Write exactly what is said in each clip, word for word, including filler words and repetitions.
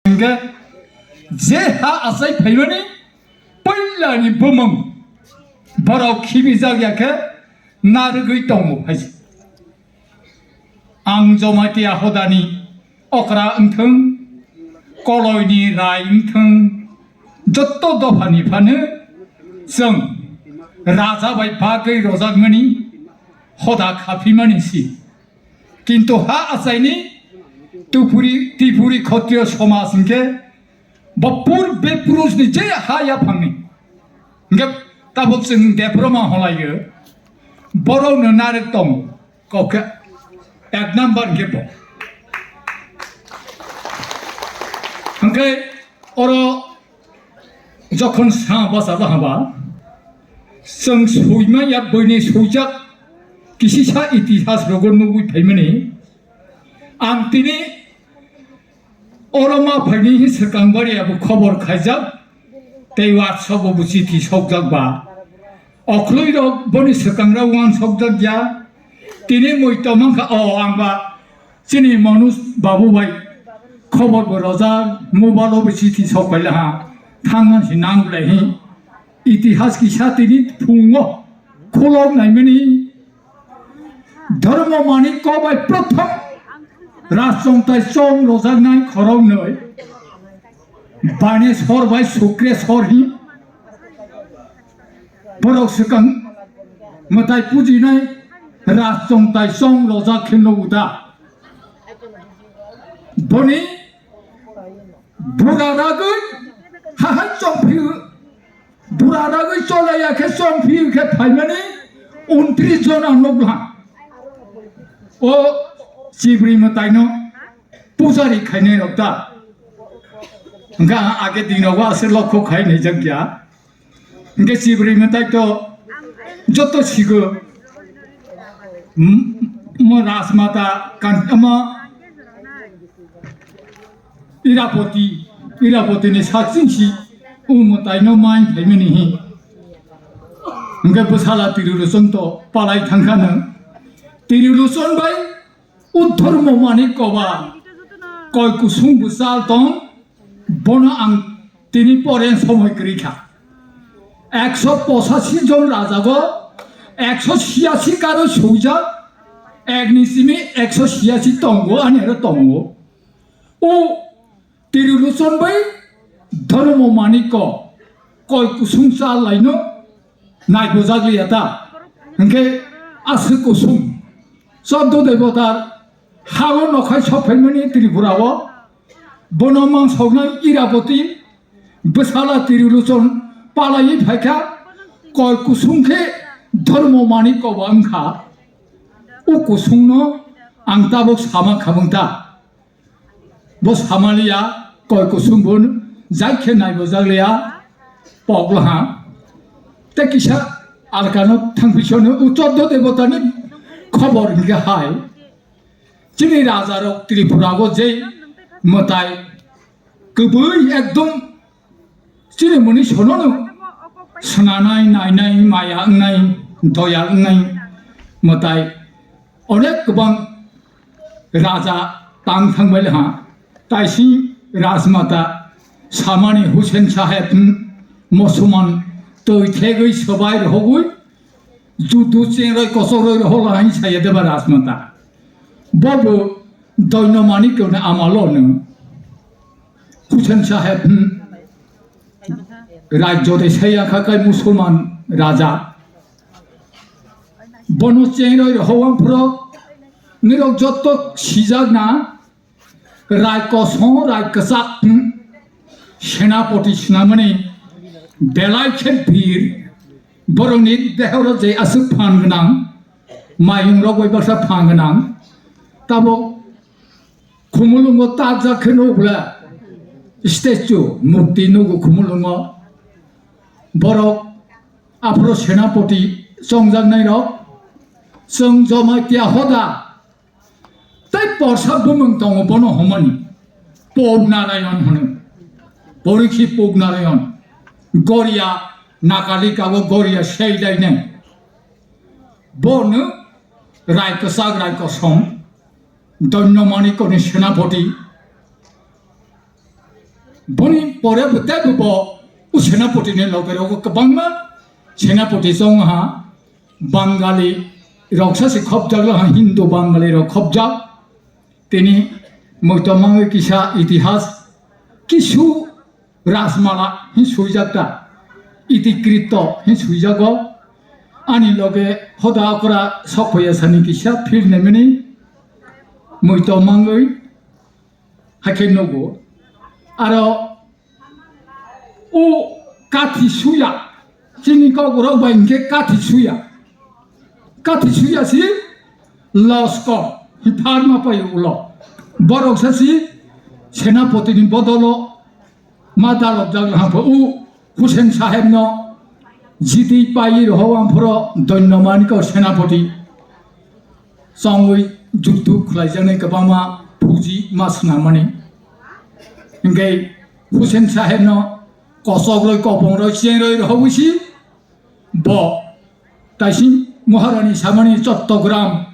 Hingke je ha achai phaimani puilani bumung borok khibijak ya khe narwgwi tongo hai. Ang Jamatia hodani okra wngthung, koloini rai wngthung, jotto dophani phano chwng raja bai bagwi rojakmani hoda khaphimani si. Kintu ha achaini Tupuri, Tripuri Khotriyo somaj hingke bo pur bepurusni je ha yaphangni. Hingke tabuk chwng Debroma holaio, borokno narwk tongo. Kokhe ek number hingke bo. Hingke oro jokhon sa basa bahaba, chwng soima ya bwini soijak kisisa itihas rogo nugui phaimani. Ang tini oro ma phaini hi swkang bari abo khobor khaijak, tei WhatsApp o bo chithi sokjak ba. Okhloirok boni swkangrok uansukjakya. Tini mui tongmangkha, o, ang ba chini Manoj babu bai khobor bo rojak, mobile o bo chithi sok paila ha, thangna si nang belai hi. Itihas kisa tini phungo khulok naimani Dharma Manikya bai prothom rajchongtai chong rojaknai khorok noi. Baneswar bai Sukreswar hi borok swkang mwtai pujinai rajchongtai chong rojak khe nugo da. Boni bura ragwi hahai chongphio, bura ragwi cholaiya khe chongphio khe phaimani untris jona nukha. O chibri mwtaino pujari khainai rok da. Hingke age dino wa se lokho khai nai jak ya. Hingke chibri mwtai to joto sigo. M-, mo Rajmata kan, mo Irapoti, Irapoti ni sakching si u mwtai no mai phaimani hi. Hingke bwsala Tirilochon to palai thangkha no. Tirilochon bai Uddharma Manikya ba koi kusung bwsal tong, bono ang tini pore somoi kwrwi kha. Ekso pochashi jon rajago ekso chiyasi karo soujak, ekni simi ekso chiyasi tongo, ani aro tongo. O Tirilochon bai Dharma Manikya koi kusung cha laino naibojakliya ta. Hingke aswk kusung Choddo Debotar hago nokhai sophaimani Tripura o bono mangsoknai Irapoti bwsala Tirilochon palaiwi phaikha, koi kusung khe Dharma Manikya ba wngkha. O kusungno ang tabuk sama khamung ta. Bo samaliya, koi kusung bo jai khe naibojakliya, poklo ha. Tei kisa alkano thangphi sono, o Choddo Debotani khobor hingke hai. Chini rajarok Tripura o je mwtai kwbwi ekdom chini muni sono no swnanai, nainai, maya wngnai, doya wngnai mwtai onek kwbang raja tang thangbai ha. Taising Rajmata samani Hussein Saheb, hmm, Musulman twi thegwi swbai rohogwi judu chengroi kosokroi rohola hai saya deba Rajmata. Bobo Doino Manikya ni amalo no Hussein Saheb, hmm, rajyo de saya kha kai Musulman raja. Bono chengroi rohowang phro nirok jotto sijak na. Rai kosom, rai kwchak, hmm, senapoti swnamani belai khe bir, borokni dehoro je aswk phan gwnang, mayung rok bai baksa phan gwnang, tabuk khumulwngo takjak khe nugo bwle statue, murti nugo khumulwngo, borok aphuru senapoti chongjaknai rok, chwng Jamatia hoda. Tei porsa bumung tongo bono homani. Pog Narayon hwno. Porikhi Pog Narayon. Goria Nakalika o Goria sei lainai. Bono rai kwchak rai kosom. Doino Manikoni senapoti. Boni pore bo tei bo, bo o Senapoti ni loge rogo kwbangma Senapoti chong ha, Bangali rok sa se khopjak lo ha, Hindu Bangali rok khopjak. Tini moito mangwi kisa itihas kisu Rajmala hin suijak ta, Itikrito hin suijago. Ani loge hoda okra sokphaiyasani kisa phil nemini moito mangwi hakhe nugo. Aro o kathi suya, chini kok rok bai hinkhe kathi suya. Kathi suya si losko, hi pharma pai ulo. Borok sa si Senapoti ni bodolo ma dalok jak ha pho u Hussein Saheb no jiti pai roho amphoro Doinno Manik o Senapoti. Chongwi juktu khlaijaknai kwbangma phuji ma swnamani. Hinkhe Hussein Saheb no kosokroi, kopongroi, chengroi rohogwi si bo taising Maharani samani Chottogram,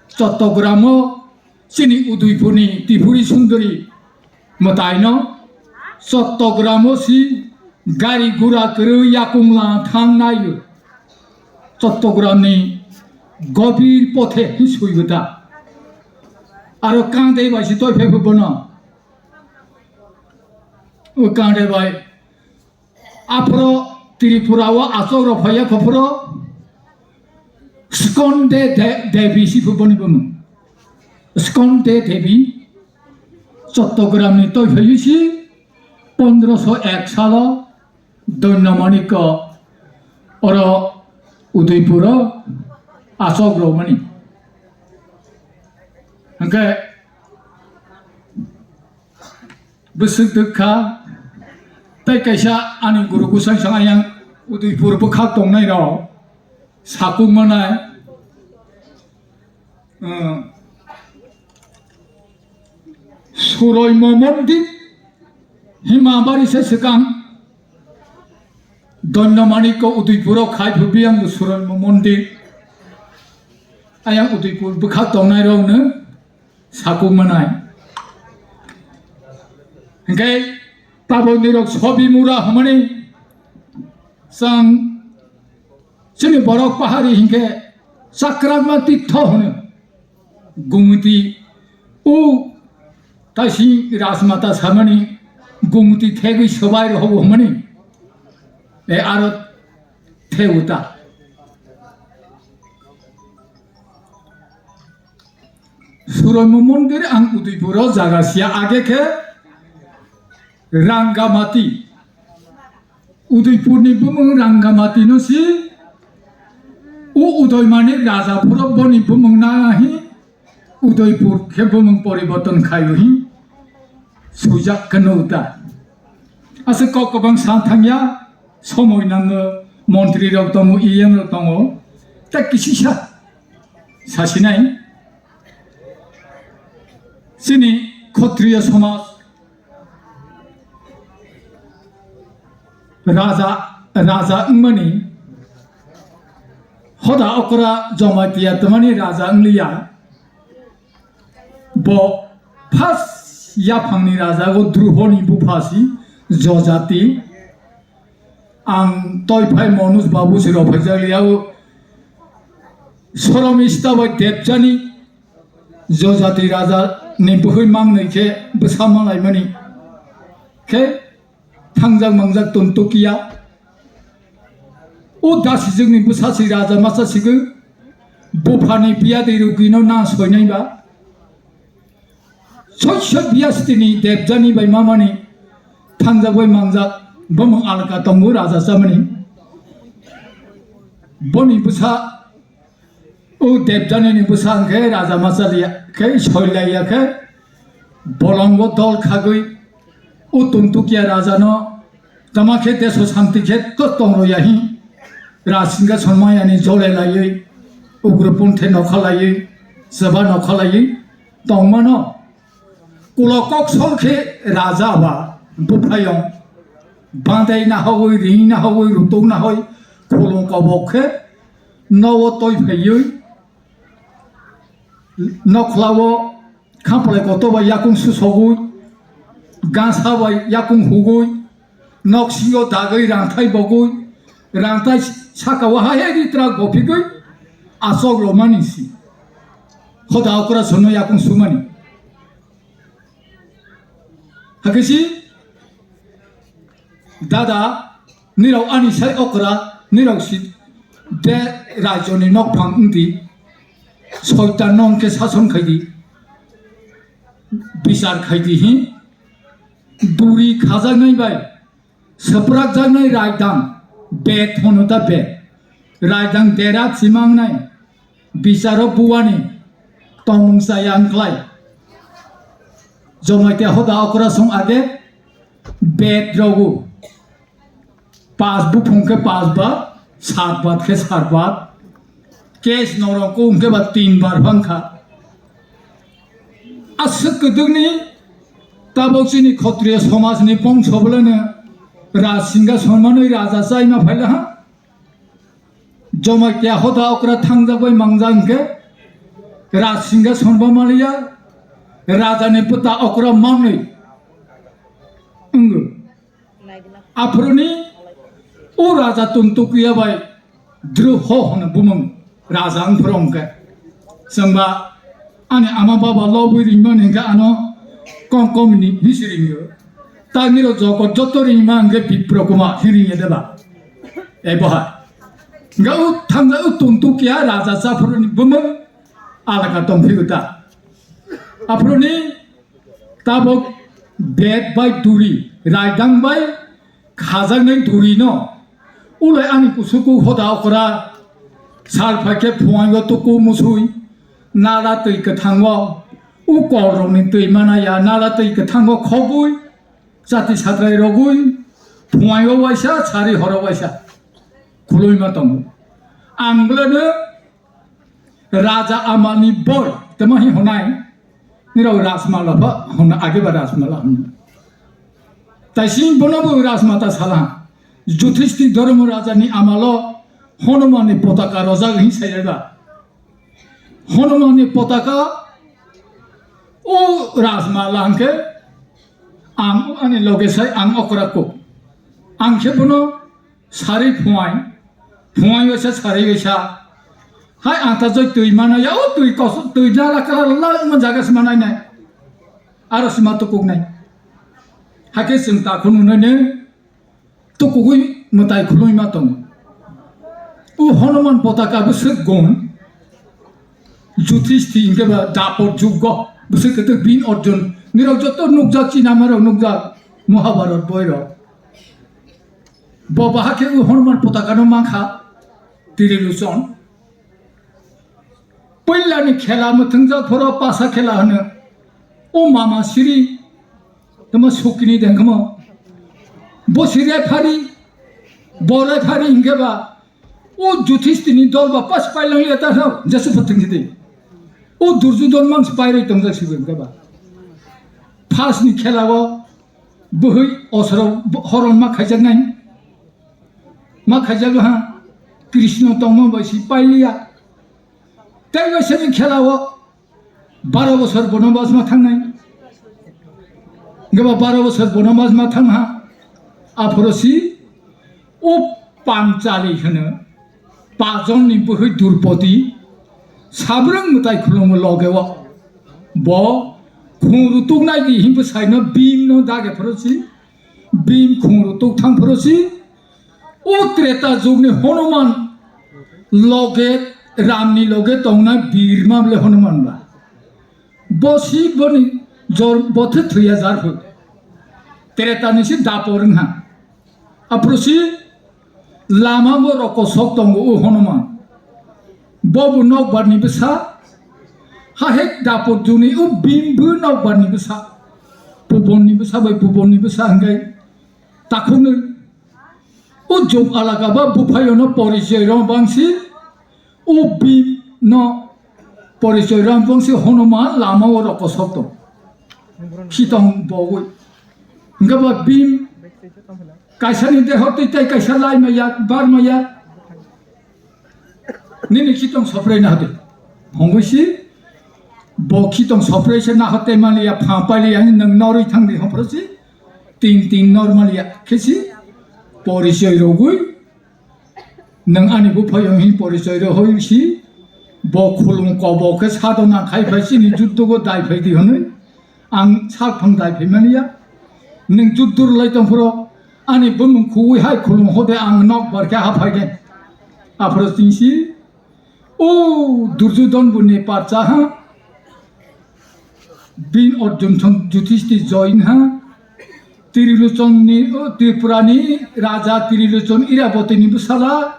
Chottogramo chini Udaipurni Tripuri Sundori mwtaino Chottogramo si gari gura kwrwi yakung la thang naio. Chottogramni gobir pothe hin suibo ta. Aro kang dei bai si toi phai phai bono. O kang dei bai. Aphro Tripura o achok rok phaiya khophro Skonde De-, Devi si phuboni bumung. Skonde Devi Chottogramni toi phaiwi si pondroso ek salo Doinno Manik oro Udaipuro achok romani. Hwnkhe bwswk dwkha, tei kaisa ani guru bwsai song ayang Udaipur bwkha tongnai rok sakuk manai, um, Suroimo mondir Himabari se swkang Doinno Manik o Udaipuro khai phubi ang Suroimo mondir ayang Udaipur bwkha tongnai rokno sakuk manai. Hingke tabok nirok sobi mura hwnmani chwng chini borok pahari hingke Chakrakma Tirtho hwno. Gumti o taisi Rajmata samani Gumti thegwi sobai rohobo hwnmani. E aro thegu ta. Suroimo mondir ang Udaipuro jaga sia age khe Rangamati. Udaipurni bumung Rangamati no si. U Udaimani raja phuro boni bumung nahi Udaipur khe bumung poriborton khaio hi. Sujak kano uta. Asa kok kobang sa thangya, somoi nango, montri rok tongo, E M rok tongo, ta kisisa sasinai. Chini Khotriya somaj raja, raja wngmani hoda okra Jamatia twmani raja wngliya. Bo first yaphangni rajago Druhoni buphasi Jojati. Ang toiphai Manoj Babu si rok phaijak liya o Sorom Ista bai Debjani Jojati raja ni bwhwi mangnwi khe bwsa malaimani khe thangjak mangjak tun tukiya. O dasijwkni bwsasi raja masa sigwi buphani piyadi rugwino na soinai ba. Soi soi biyastini Debjani bai mamani thangjak bai mangjak bumung alka tongo raja chamani. Boni bwsa O Debjani ni bwsa hwnkhe raja masa liya khe soi laiya khe bolongo dol khagwi o Tuntukia raja no tama khe deso santi khe to tong rwya hi Rajsingha Sonmaya ni jole laiwi Ugroponthe nokha laiwi Chwba nokha laiwi tongmano. Ulo kok sol khe raja ba buphaiyung bandai nahogwi, ring nahogwi, rutuk nahoi, khulung kobok khe nowo toi phaiwi nokhlao khampalai kotor bai yakung susogwi Gasa bai yakung hugui, nok singo dagui rangthai bogui, rangthai saka o hai hai ri twrak bophigui, asok romani si. Hoda okra sono yakung sumani. Hakisi, dada, nirok ani sai okra, nirok si de rajoni nokphang wngdi, soitan no hwnkhe sason khaidi, bichar khaidi hi, duri khajaknai bai, swprakjaknai raidang, bet hono ta bet, raidang dera chimangnai, bicharo buani, tongmung chaya wngkhlai. Jomaitia hoda okra song age, bet rogo. Pas buphung khe pas bar, sat bat khe sat bat, case norok ko hwnkhe ba tin bar phang kha. Aswk kwdwkni tabok chini khotriya somajni bongso bolano raj singhason manwi raja chaima phaila ha. Jomaitia hoda okra thangjak bai mangjak hwnkhe raj singhason ba maliya, rajani bwta okra manwi wngo. Aphuruni o raja Tuntukiya bai Druho hwno bumung raja wngphuru hwnkhe. Chwngba ani ama baba lobwi ringmani hwnkhe ano kom kom ni hisi ringyo. Tangni ro jogot joto ringma hwnkhe Bipro Kumar hi ringya deba. Ebo hai. Hwnkhe o thangja o Tuntukiya raja chaphuruni bumung alaka tongphio ta. Aphuruni Tabok bet bai duri, raidang bai khajaknai duri no. Ulai ani kusuku hoda okra, sal phaikhe phuaio tuku musui, nala twi kwthango, u kolrokni twi manaya, nala twi kwthango khogwi, chati satrai rogwi, phuaio waisa, sari horo waisa, khului ma tongo. Ang beleno Raja Amani boi, tamo hi honai, nirok Rajmala pha honna, age ba Rajmala honna. Taising bono bo Rajmata sala, Juthishti Dhormo Rajani amalo Honumani potaka rojak hin saireba. Honumani potaka o Rajmala hwnkhe ang ani loge sai ang okra kuk. Ang khe bono Sari phuai, phuai waisa, sari waisa. Hai ang ta joi twi mana ya, o twi kos, twi jala kala la ma jaga sima nai nai. Aro sima tukuk nai. Hake chwng ta khunu nai ne tukugui mwtai khului ma tong. O Hanuman potaka bwswk gun. Juthishti hingke ba dapor juggo. Bwswk kete bin orjon. Nirok joto nukjak chinamarok nukjak. Mahabharat boirok. Bo baha khe o Hanuman potaka no mankha, Trilochon. Puilani khela mwthwngjak phoro pasa khela hwno. O mama siri, tamo sukini dengkamo. Bo siri phari, bo lai phari hingke ba, o Juthishtirni dol ba pas pailang ya ta hwno, jesu phathwng sidi. O Durjodhon mang se pairoi tongjak sibo hingke ba. Phasni khela o, Bwhwi osoro bo-, horon ma khaijaknai. Ma khaijak ha, Krishna tongma bai si pailiya. Tei bai sini khela o baro bosor bono bas ma thangnai. Gaba baro bosor bono bas ma thang ha. Aphoro si o Panchali hwno. Pajonni bwhwi Durpoti, sabrwng mwtai khulungo loge o. Bo khung rutuk nai di himbo saino Bhim no dage phoro si, Bhim khung rutuk thang phoro si, o Treta jugni Hanuman loge, Ramni loge tongnai birma bole Hanuman ba. Bo si boni jor bothe thwiya jar phu. Treta ni si Dapor wng ha. Aphuru si lama bo rokosok tongo o Hanuman. Bo bo nokbar ni bwsa. Ha hek Dapor juni o Bhim bo nokbar ni bwsa. Pubon ni bwsa bai pubon ni bwsa hingkai takhuknwi. O jog alaka ba buphayo no porichoi rw bangsi. O Bhim no porichoi rw bangsi Hanuman lama o rokosok tong. Khitong bogwi. Hingke ba Bhim kaisa ni deho twi tei kaisa lai maya, bar maya. Nini khitong soprai na hadi. Hongwi si Bo khitong sopre se naho temaliya pha paliya nwng norwi thangdi hophro si. Tin tin normalya khe si. Porichoi rogwi nwng ani buphayung hin porichoi rohoi si. Bo khulung kobo khe sadona khai phai sini juddo go dai phai di hwnwi. Ang sak phang dai phai maliya. Nwng juddo rwlai tongphro ani bumung khuwi hai khulung hode ang nok bar khe ha phai de. Aphro tingsi. O Duryodhon bo ni parcha ha. Bini Arjun thang Juthishthir join ha. Trilochon ni, o Tripura ni Raja Trilochon Iraboti ni bwsala.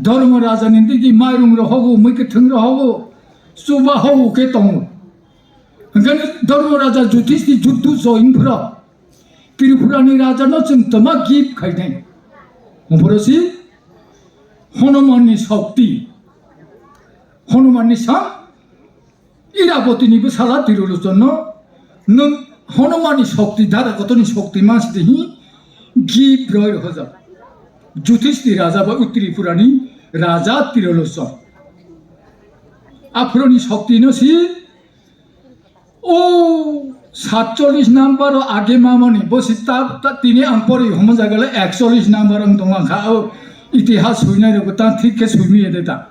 Dharma Raja ni digi mairung rohogo, mui kwthwng rohogo, chuba hogo khe tongo. Hwnkhe Dharma Raja Juthishthir juddu join phro. Tripura ni raja no chwng toma gift khainai. Hwnphoro si Hanuman ni shakti. Hanuman ni sa Iraboti ni bwsala Trilochon no nwng Hanuman ni shakti dara kotor ni shakti mansi de hi gift roi rohojak. Juthishthir raja ba Tripura ni raja Trilochon. Aphro ni shakti no si O satchollish number o age mamani, bo si ta, ta tini ang pori homo jagale ekchollish number ang tong langkha. O itihas suinai rok ta thik khe suimi ede ta.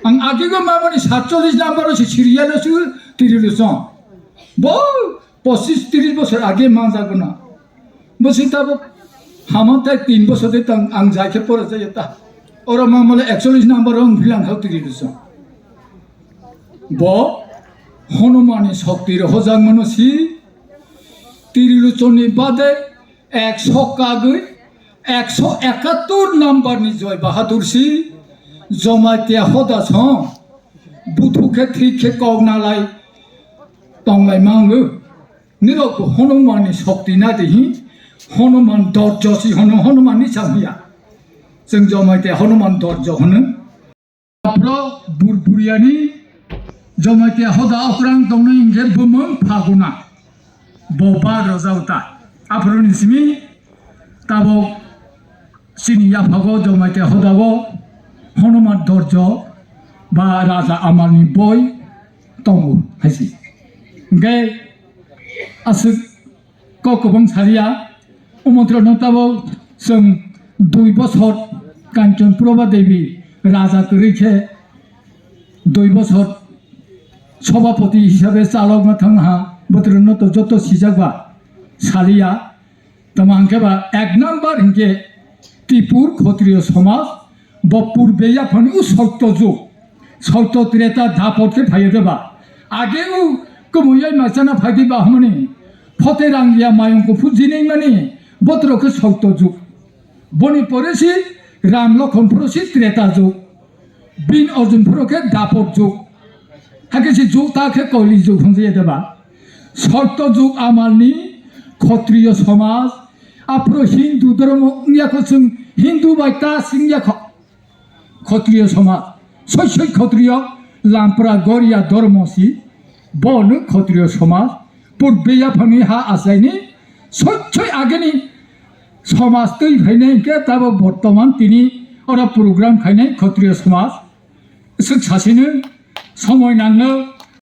Ang age go mamani satchollish number o si serial o su Trilochon. Bo pochis tris bosor age manjago na. Bo si ta bo hama tai tin bosor de tang ang jai khe pora jai ta. Oro mamale ekchollish number o ang philang kha Trilochon. Bo Hanuman ni shakti rohojak mano si, Trilochon ni bade ekso kagwi ekso ekattor number ni Joy Bahadur si, Jamatia hoda song, buthu khe thik khe kok nalai tonglai mango. Nirok bo Hanuman ni shakti na de hi, Hanuman dorjo si hono, Hanuman ni sang hiya. Chwng Jamatia Hanuman dorjo hono. Aphro bur-, buriyani Jamatia hoda okrang tongnai hinkhe bumung Phaguna. Bo bar rojao ta. Aphro ni simi tabok chini yaphago Jamatia hodago Hanuman dorjo ba Raja Amalni boi tongo haisi. Hinkhe aswk kok kwbang saliya. O montrokno tabok chwng dui bosor Kanchan Prabha Devi raja kwrwi khe dui bosor sobhapoti hisabe chalokna thangha, bwtwrwngno to joto sijak ba saliya. Tamo hwnkhe ba ek number hwnkhe Tripur Khotriyo Somaj, bo purbe yaphangni o Sotto Jug, Sotto Treta Dapor khe phaiyo de ba. Age o kumui yai machana phaidi ba hwnmani, phote rang ya mayung kuphur jinai mani, botrok khe Sotto Jug. Boni pore si Ram Lokhon phuro si Treta Jug. Bin Arjun phuro khe Dapor Jug. Hakhe si Jug ta khe Koli Jug hwnjaya de ba. Sotto Jug amalni Khotriyo Somaj, aphro Hindu dhormo wngya kho chwng Hindu bai ta singya kho. Khotriyo Somaj, soi soi Khotriyo, Lampra Goria dhormo si, bo nwng Khotriyo Somaj, purbe yaphangni ha achaini, soi soi ageni Somaj twi phainai hinkhe tabo bortoman tini oro program khainai Khotriyo Somaj. Swk sasino somoi nangno